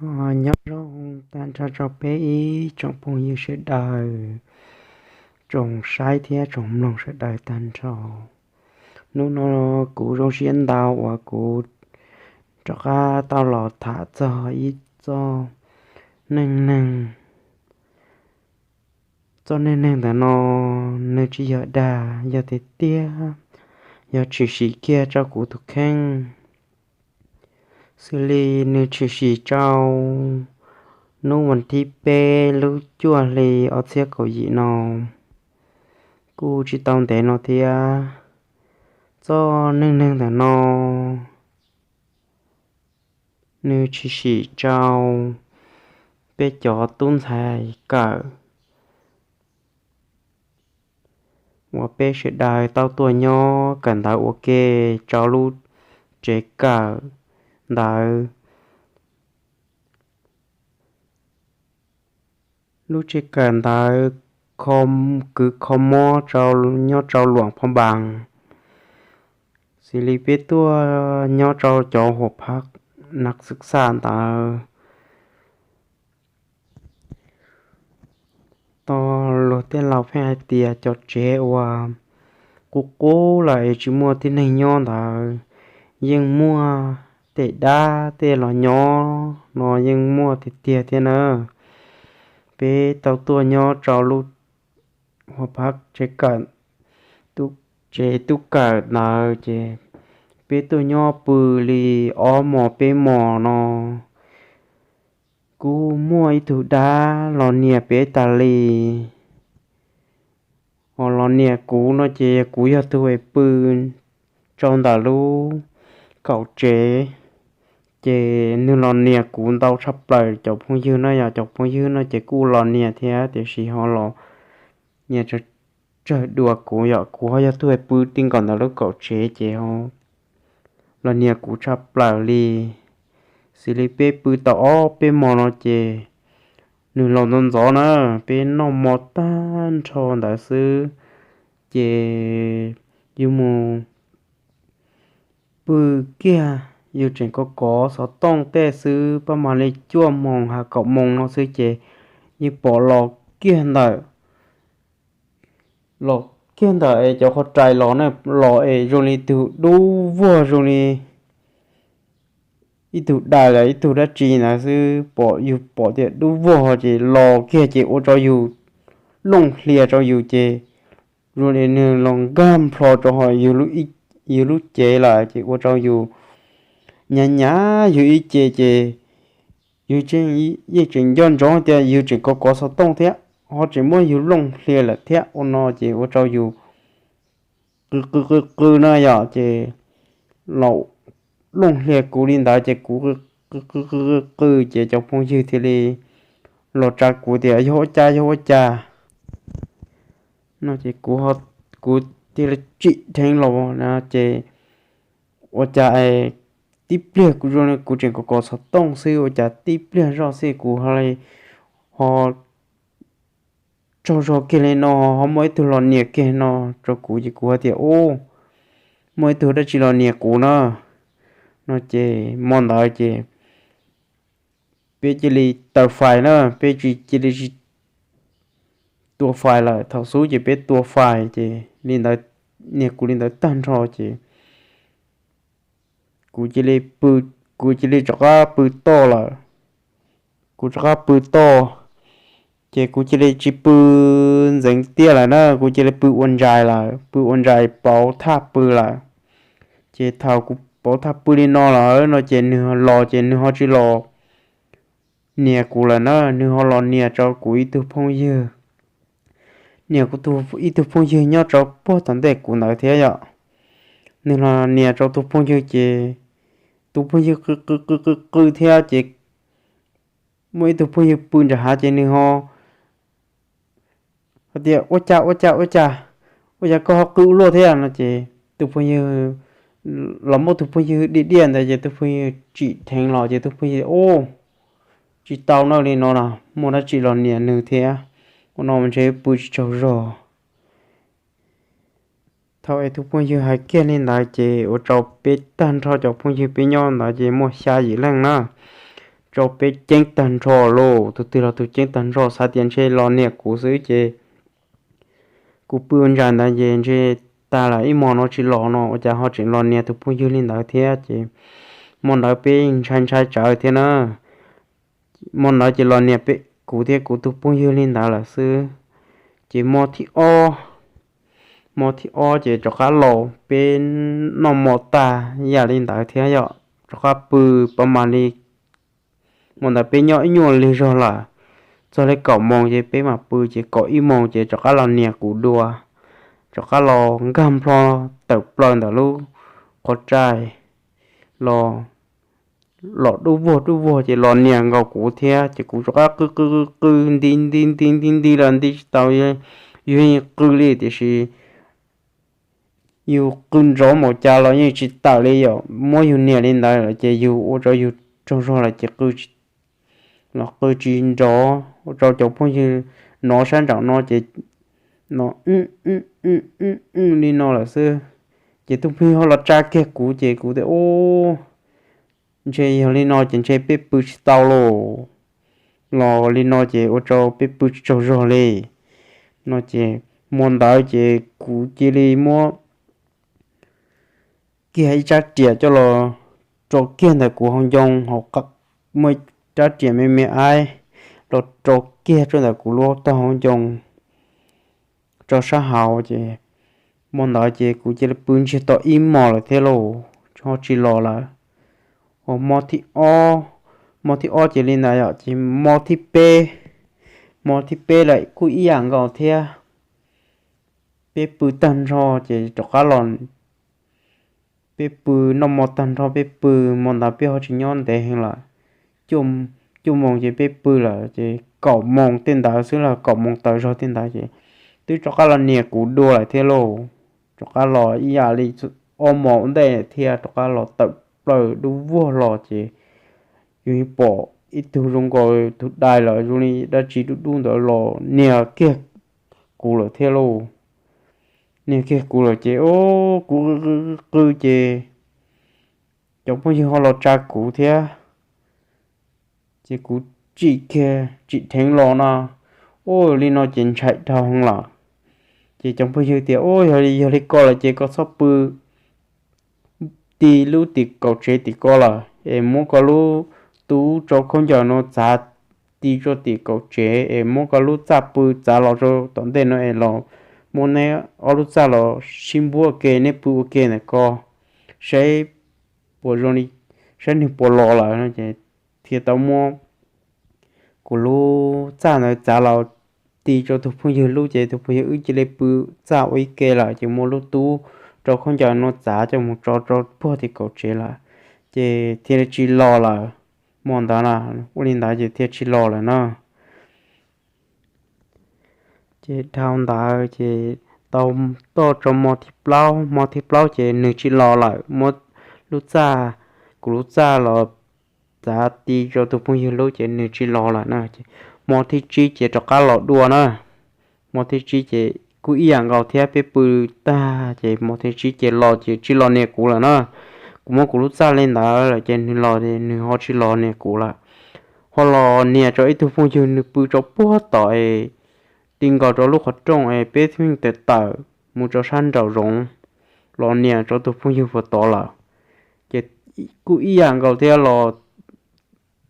Nyob zoo tag nrho rau peb ib tsoom phooj ywg sawv daws, tsoom saib thiab tsoom mloog sawv daws tag nrho. Hnub no kuv zoo siab ntau uas kuv rov qab tau los tham txog ib txoj neej neeg. Txoj neej neeg ntawm no nws tsis yog dag, yog tiag tiag, yog tshwm sim kiag rau kuv tus kheej. Xws li nws tshwm sim rau hnub vas thib peb lub cuaj hli ob txhiab kaum yim no, kuj tsis tau ntev no thiab. Txoj neej neeg ntawm no nws tshwm sim rau peb cov tub ntxhais kawm uas peb sawv daws tau tuaj nyob kawm ntawv ua ke rau lub tsev kawm ntawd. Lub tsev kawm ntawd kwv kho mob nyob rau Luam Phab Npas, xws li peb tuaj nyob rau cov huam phab naj xwm xaj ntawd. Tau luag tej laus pheej hais tias cov tsev uas qub qub lawm es tsis muaj tib neeg nyob ntawd yeej muaj, tej dab tej los nyob no yeej muaj tiag tiag thiab na. Peb tau tuaj nyob rau lub huam phab tsev kawm, tsev tub kawm ntawd ces peb tuaj nyob pw li ob hmos peb hmos no, kuj muaj ib tug dab los nias peb tas li. Ho los nias kuv no ces kuv yog tus es pw rau ntawm lub kaum tsev, ces nws los nias kuv ntau tshaj plaws. Cov phooj ywg no yog cov phooj ywg no ces kuj los nias thiab tiam sis ho los nias tsawg dua kuv yom, kuv ho yog tus es pw ti nkaus ntawm lub kaum tsev ces ho los nias kuv tshaj plaws li. Xws li peb pw tau ob peb hmos no ces nws los ntxov ntxov na, peb noj mov tag nrho ntawd xwb ces yus mus pw kiag, yus tseem kov kov xov tooj tej xwb, pab mam li cuaj moos ha kaum moos no xwb ces yeej pom los kiag ntawm, los kiag ntawm es cov qhov rais los na, los es zoo li tug dub vog zoo li ib tug dais los ib tug dab tsi ntawd xwb, pom yus pom tias dub vog ces los kiag ces ua rau yus looj hlias rau yus ces zoo li nws los nkag nplho rau hauv yus lub cev lawm ces ua rau yus nyav nyav yus ib ce ces yus yeej tseem nco ntsoov tias yus tseem kov kov xov tooj thiab ho tseem muab yus looj hlias lawm thiab ua no ces ua rau yus qw qw qw qw na yom, ces los looj hlias kuv li ntawd ces kuv qw qw qw qw ces cov phooj ywg thiaj li los tsa kuv tias yog ua cas yog ua cas no ces kuv thiaj li tsim dheev los na ces ua cas tib pliag kuv zoo li kuv tseem kov kov xov tooj xwb ua cas tib pliag zoj xwb kuv ho li ho tsaug zog kiag li no, ho muaj ib tug los nias kiag no rau kuv ces kuv hais tias ub, muaj ib tug dab tsi los nias kuv na no ces hmo ntawd ces peb cia li taws fais na, peb tsis cia li tsis tua fais lawm. Thaum xub ces peb tua fais ces li ntawd, nias kuv li ntawd tag nrho ces kuv cia li pw, kuv cia li rov qab pw toj lawm. Kuv rov qab pw toj ces kuv cia li tsis pw ntxeev tiaj lawm na, kuv cia li pw ua ntsais lawm, pw ua ntsais pauv thaj pw lawm. Ces thaum kuv pauv thaj pw li no lawm no ces nws los ces nws ho tsis los nias kuv lawm na, nws ho los nias rau kuv ib tug phooj ywg. Nias kuv ib tug phooj ywg nyob rau puag tom ntej kuv ntawd thiab yom. Nws los nias rau tus phooj ywg ces tus phooj ywg qw qw qw qw qw thiab ces muaj ib tug phooj ywg pw nram hav ces nws ho hais tias ua cas ua cas ua cas, ua cas koj ho qw ua luaj thiab no ces tus phooj ywg, los muab tus phooj ywg diaj diaj ntawd ces tus phooj ywg tsim dheev los ces tus phooj ywg ub, tsis tau na, li no los muaj dab tsi los nias nws thiab, ua no ntshe pw tsis tsaug zog. Thaum es tus phooj ywg hais kiag li ntawd ces ua rau peb tag nrho cov phooj ywg peb nyob ntawd ces muaj xya yim leej na, rau peb ceeb tag nrho lauj. Tus twg los tus ceeb tag nrho, xav tias ntshe los nias kuv xwb ces kuv pw ua ntsa ntawd ces ntshe tag lawm, ib hmos no tsis los no ua cas ho tseem los nias tus phooj ywg li ntawd thiab. Ces hmo ntawd peb ntshai ntshai tsawv thiab na. Hmo ntawd ces los nias peb, kuv thiab kuv tus phooj ywg li ntawd lawm xwb. Ces hmo thib ob, hmo thib ob ces rov qab los peb noj hmo tag yam li ntawd thiab yom, rov qab pw pab mam li. Hmo ntawd peb nyob ib nyuag lig zog lawm, txog li kaum moos ces peb mam pw, ces kaum ib moos ces rov qab los nias kuv dua. Rov qab los nkag nplho tawm plaws ntawm lub qhov rai los, los dub vog dub vog ces los nias nkaus kuv thiab. Ces kuv rov qab qw qw qw qw nti nti nti nti nti los nti tsis tau, yus yeej qw li tiam sis yus qw nrov npaum cas los yeej tsis tawm li yom. Muab yus nias li ntawd lawm ces yus ua rau yus tsaug zog lawm ces qw, los qw tsis nrov, ua rau cov phooj ywg nov sab nraum no ces no li no lawm xwb. Ces tus phooj ywg ho los tsa kiag kuv ces kuv tias, Ub, ntshe yog li no ces ntshe peb pw tsis tau lauj. Los li no ces ua rau peb pw tsis tsaug zog li. No ces hmo ntawd ces kuv cia li muab kiag ib rab riam coj los rau kiag ntawm kuv hauv ncoo, hauv qa-, muaj rab riam me me aib los rau kiag rau ntawm kuv lub taub hau ncoo rau sab hauv ces hmo ntawd ces kuv cia li pw ntsiag to ib hmos lawm thiab lauj, ho tsis los lawm. Hmo thib ob, hmo thib ob ces li ntawd yom, ces hmo thib peb, hmo thib peb lawm kuj ib yam nkaus thiab. Peb pw tag nrho ces rov qab los, peb pw noj hmo tag nrho peb pw, hmo ntawd peb ho tsis nyob ntev heev lawm, cuaj moos ces peb pw lawm ces kaum moos tej ntawd xwb los kaum moos tawm zog tej ntawd ces twb rov qab los nias kuv dua lawm thiab lauj. Rov qab los ib yam li ob hmos ua ntej thiab rov qab los tawm plaws dub vog los ces yus pom ib tug zoo nkaus tus dais los zoo li dab tsi dub dub ntawd los nias kiag kuv lawm thiab lauj. Nias kiag kuv lawm ces kuv qw qw ces cov phooj ywg ho los tsa kuv thiab. Ces kuv tsim kiag tsim dheev los no, ua li no ces ntshai dhau heev lawm. Ces cov phooj ywg tias, Ua, yog li ko lawm ces koj txhob pw ti lub tim kaum tsev tim ko lawm es muab koj lub tub rau khaub ncaws no txav ti rau tim kaum tsev es muab koj lub txaj pw txav los rau tom ntej no es los muab neb ob lub txaj los sib npuab ua ke, neb pw ua ke ntawm ko saib puas zoo li, saib nws puas los lawm no ces thiaj tau muab kuv lub txaj ntawd txav los ti rau tus phooj ywg lub ces tus phooj ywg wb cia li pw txaj ua ib ke lawm ces muab lub tub rau khaub ncaws no txav coj mus tso rau puag tim kaum tsev lawm ces thiaj li tsis los lawm. Hmo ntawd na, ua li ntawd ces thiaj tsis los lawm na. Ces dhau ntawd ces tau toj rau hmo thib plaub, hmo thib plaub ces nws tsis los lawm, muab lub txaj, kuv lub txaj los txav ti rau tus phooj ywg lub ces nws tsis los lawm na. Hmo thib tsib ces rov qab los dua na. Hmo thib tsib ces kuj ib yam nkaus thiab, peb pw tag ces hmo thib tsib ces los ces tsis los nias kuv lawm na. Kuv muab kuv lub txaj li ntawd lawm ces nws los, nws ho tsis los nias kuv lawm. Ho los nias rau ib tug phooj ywg nws pw rau puag tom es ti nkaus rau lub qhov rooj es peb thiaj tawm tawm mus rau sab nraum zoov, los nias rau tus phooj ywg puag tod lawm. Ces kuj ib yam nkaus thiab, los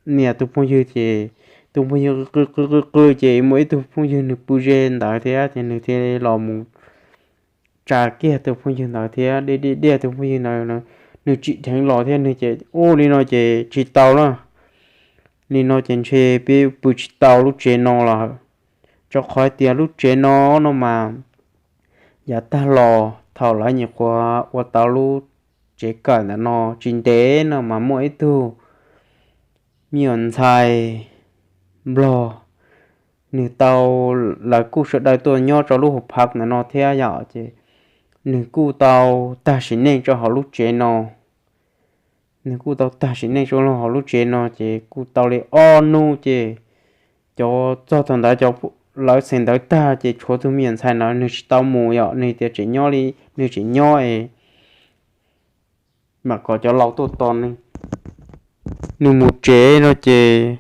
nias tus phooj ywg ces tus phooj ywg qw qw qw qw ces muaj ib tug phooj ywg nws pw ze ntawd thiab ces nws thiaj los mus tsa kiag tus phooj ywg ntawd thiab diaj diaj diaj tus phooj ywg ntawd, nws tsim dheev los thiab nws ces, Ua li no ces tsis tau na. Li no ces ntshe peb pw tsis tau lub tsev no lawm, rau qhov tias lub tsev no no mas yav tag los thaum lawv nyuam qhuav ua tau lub tsev kawm ntawm no tsis ntev no mas muaj ib tug me nyuam ntxhais Nplog, nws tau, lawv kuj sawv daws tuaj nyob rau lub hauv phav ntawm no thiab yom, ces nws kuj tau tag sim neej rau hauv lub tsev no. Nws kuj tau tag sim neej rau hauv lub tsev no ces kuj tau li ob hnub ces cov, txog thaum ntawd cov, lawv xeem ntawv tag ces tshuav tus me nyuam ntxhais ntawd nws tsis tau mus yom, nws tias tseem nyob li, nws tseem nyob es mam kom cov laus tuaj tos nws. nws mus tsev no ces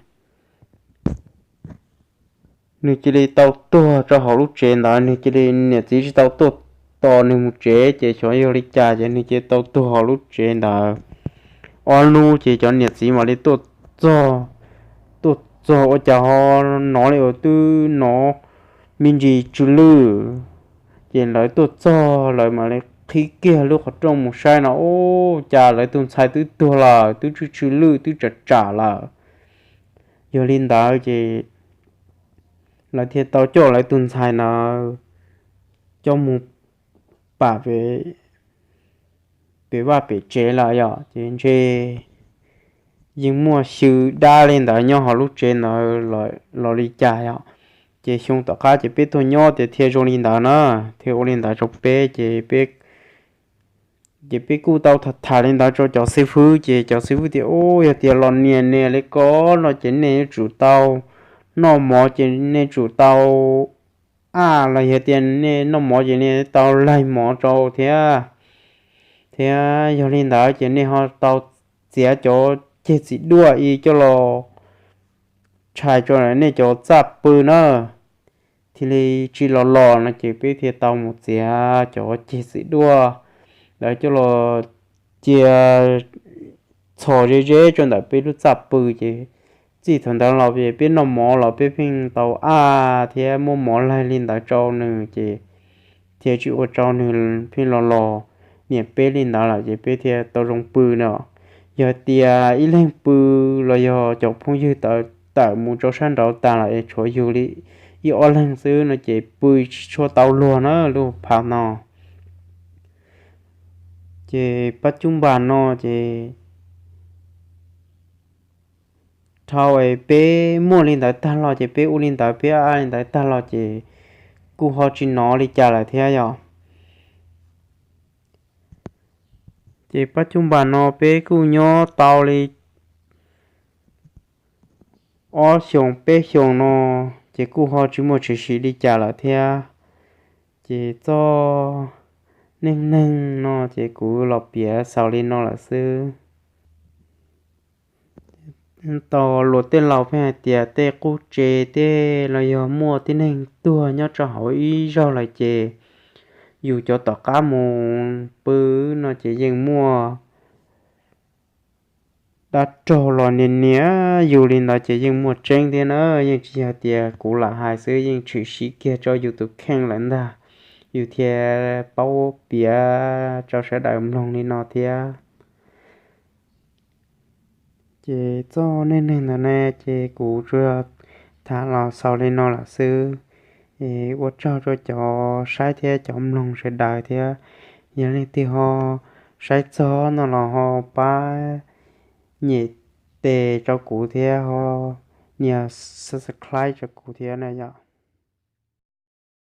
nws cia li tau tuag rau hauv lub tsev ntawd, nws cia li, niam txiv tsis tau tuaj tos nws mus tsev ces xyov yog li cas ces nws cia li tau tuag hauv lub tsev ntawd. Ob hnub ces cov niam txiv mam li tuaj txog, tuaj txog ua cas ho hnov li uas twb hnov me ntsis tsw lwj. Ces lawv tuaj txog lawv mam li qhib kiag lub qhov rooj mus saib no, ua cas lawv tus ntxhais twb tuag lawm, twb tsw tsw lwj twb tsam tsam lawm. Yog li ntawd ces lawv thiaj tau coj lawv tus ntxhais ntawd coj mus pam pem vaj pem tsev lawm yom. Ces ntshe yeej muaj xyw dab li ntawd nyob hauv lub tsev ntawd los li cas yom. Ces xyoo tom qab ces peb tuaj nyob tias thiaj zoo li ntawd na, thiaj ua li ntawd rau peb ces peb ces peb kuj tau tham tham li ntawd rau cov xib fwb ces cov xib fwb tias, u, yog tias los nias nias li ko no ces nej yuav tsum tau noj mov ces nej tsum tau aj los yog tias nej noj mov ces nej tau laig mov rau thiab. Thiab yog li ntawd ces nej ho tau txiav cov ceg txiv duaj ib coj los tshais rau nej cov txaj pw na, thiaj li tsis los los no ces peb thiaj tau mus txiav cov ceg txiv duaj ntawd coj los cia txhos ze ze rau ntawm peb lub txaj pw ces txij thaum ntawd los peb noj mov los peb pheej tau aj thiab muab mov laig li ntawd rau nws ces thiaj tsis ua rau nws pheej los los niam peb li ntawd lawm ces peb thiaj tau zoo pw no. Yog tias ib leeg pw los yog cov phooj ywg tawm mus rau sab nraud tag lawm es tshuav yus li ib ob leeg xwb no ces pw tsis tshua tau luag na lub phav no. Ces pab cub npas no ces dhau peb muaj li ntawd tag los ces peb ua li ntawd peb aj li ntawd tag los ces kuj ho tsis hnov li cas lawm thiab yom. Ces pab cub npas no peb kuj nyob tau li ob xyoos peb xyoos no ces kuj ho tsis muaj tshwm sim li cas lawm thiab. Ces txoj neej neeg no ces kuv los piav xaus li no lawm xwb. Tau luag tej laus pheej hais tias tej qub tse tej los yog muaj tib neeg tuag nyob rau hauv ib zaug lawm ces yus cov tom qab mus pw no ces yeej muaj dab raug los nias nias yus li ntawd ces yeej muaj tseeb thiab na. Yeej tsis yog tias kuv lam hais xwb, yeej tshwm sim kiag rau yus tus kheej lawm ntag, yus thiaj paub piav rau sawv daws mloog li no thiab. Ces txoj neej neeg ntawd ne ces kuv tsuas tham los xaus li no lawm xwb. Es ua tsaug rau cov saib thiab cov mloog sawv daws thiab. Yog leej twg ho saib txog no los ho pab nyem tes rau kuv thiab ho nias subscribe rau kuv thiab na yom.